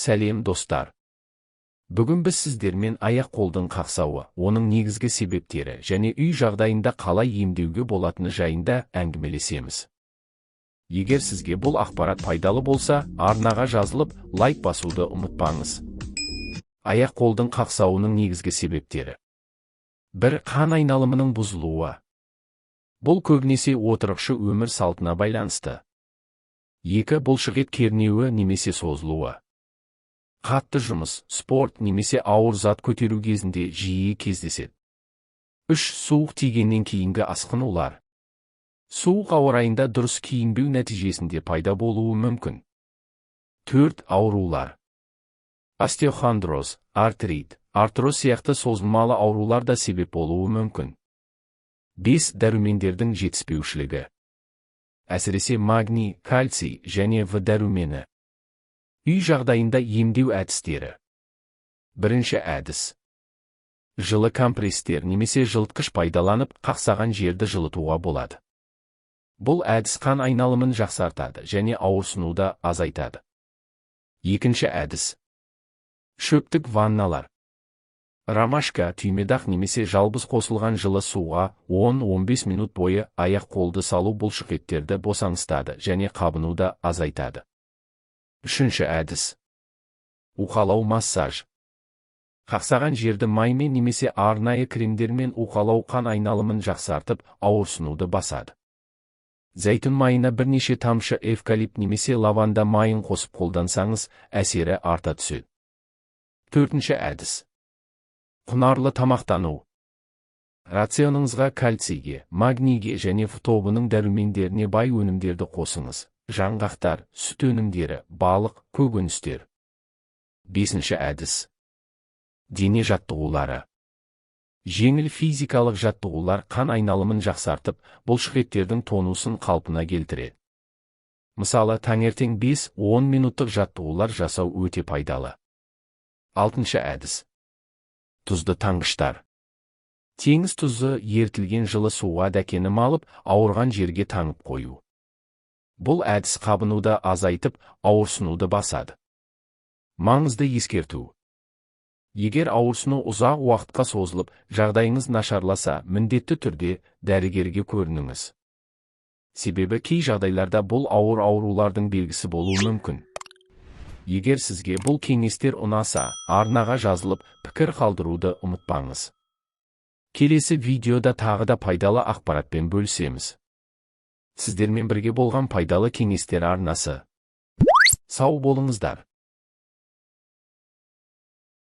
Сәлем, достар! Бүгін біз сіздермен аяқ-қолдың қақсауы, оның негізгі себептері және үй жағдайында қалай емдеуге болатыны жайында әңгімелесеміз. Егер сізге бұл ақпарат пайдалы болса, арнаға жазылып, лайк басуды ұмытпаңыз. Аяқ-қолдың қақсауының негізгі себептері. 1. Қан айналымының бұзылуы. Бұл көбінесе отырықшы өмір салтына байланысты. 2. Бұлшықет кернеуі немесе созылуы. Қатты жұмыс, спорт немесе ауыр зат көтеру кезінде жиі кездеседі. 3. Суық тигеннен кейінгі асқынулар. Суық ауа райында дұрыс киінбеу нәтижесінде пайда болуы мүмкін. 4. Аурулар. Остеохондроз, артрит, артроз сияқты созылмалы аурулар да себеп болуы мүмкін. 5. Дәрумендердің жетіспеушілігі. Әсіресе магний, кальций және В дәрумені. Үй жағдайында емдеу әдістері. Бірінші әдіс. Жылы компресстер немесе жылытқыш пайдаланып, қақсаған жерді жылытуға болады. Бұл әдіс қан айналымын жақсартады және ауырсынуды азайтады. Екінші әдіс. Шөптік ванналар. Ромашка, түймедақ немесе жалбыз қосылған жылы суға 10-15 минут бойы аяқ қолды салу бұлшықеттерді босаңсытады және қабынуды азайтады. Үшінші әдіс. Уқалау, массаж. Қақсаған жерді маймен немесе арнайы кремдермен уқалау қан айналымын жақсартып, ауырсынуды басады. Зәйтүн майына бірнеше тамшы эвкалипт немесе лаванда майын қосып қолдансаңыз, әсері арта түседі. Төртінші әдіс. Құнарлы тамақтану. Рационыңызға кальцийге, магнийге және В тобының дәрумендеріне бай өнімдерді қосыңыз. Жаңғақтар, сүт өнімдері, балық, көкөністер. Бесінші әдіс. Дене жаттығулары. Жеңіл физикалық жаттығулар қан айналымын жақсартып, бұлшықеттердің тонусын қалпына келтіреді. Мысалы, таңертең 5-10 минуттық жаттығулар жасау өте пайдалы. Алтыншы әдіс. Тұзды таңғыштар. Теңіз тұзы ерітілген жылы суға дәкені малып, ауырған жерге таңып қою. Бұл әдіс қабынуды азайтып, ауырсынуды басады. Маңызды ескерту. Егер ауырсыну ұзақ уақытқа созылып, жағдайыңыз нашарласа, міндетті түрде дәрігерге көрініңіз. Себебі кей жағдайларда бұл ауыр аурулардың белгісі болуы мүмкін. Егер сізге бұл кеңестер ұнаса, арнаға жазылып, пікір қалдыруды ұмытпаңыз. Келесі видеода тағы да пайдалы ақпаратпен бөлісеміз. Сіздермен бірге болған «Пайдалы кеңестер» арнасы. Сау болыңыздар.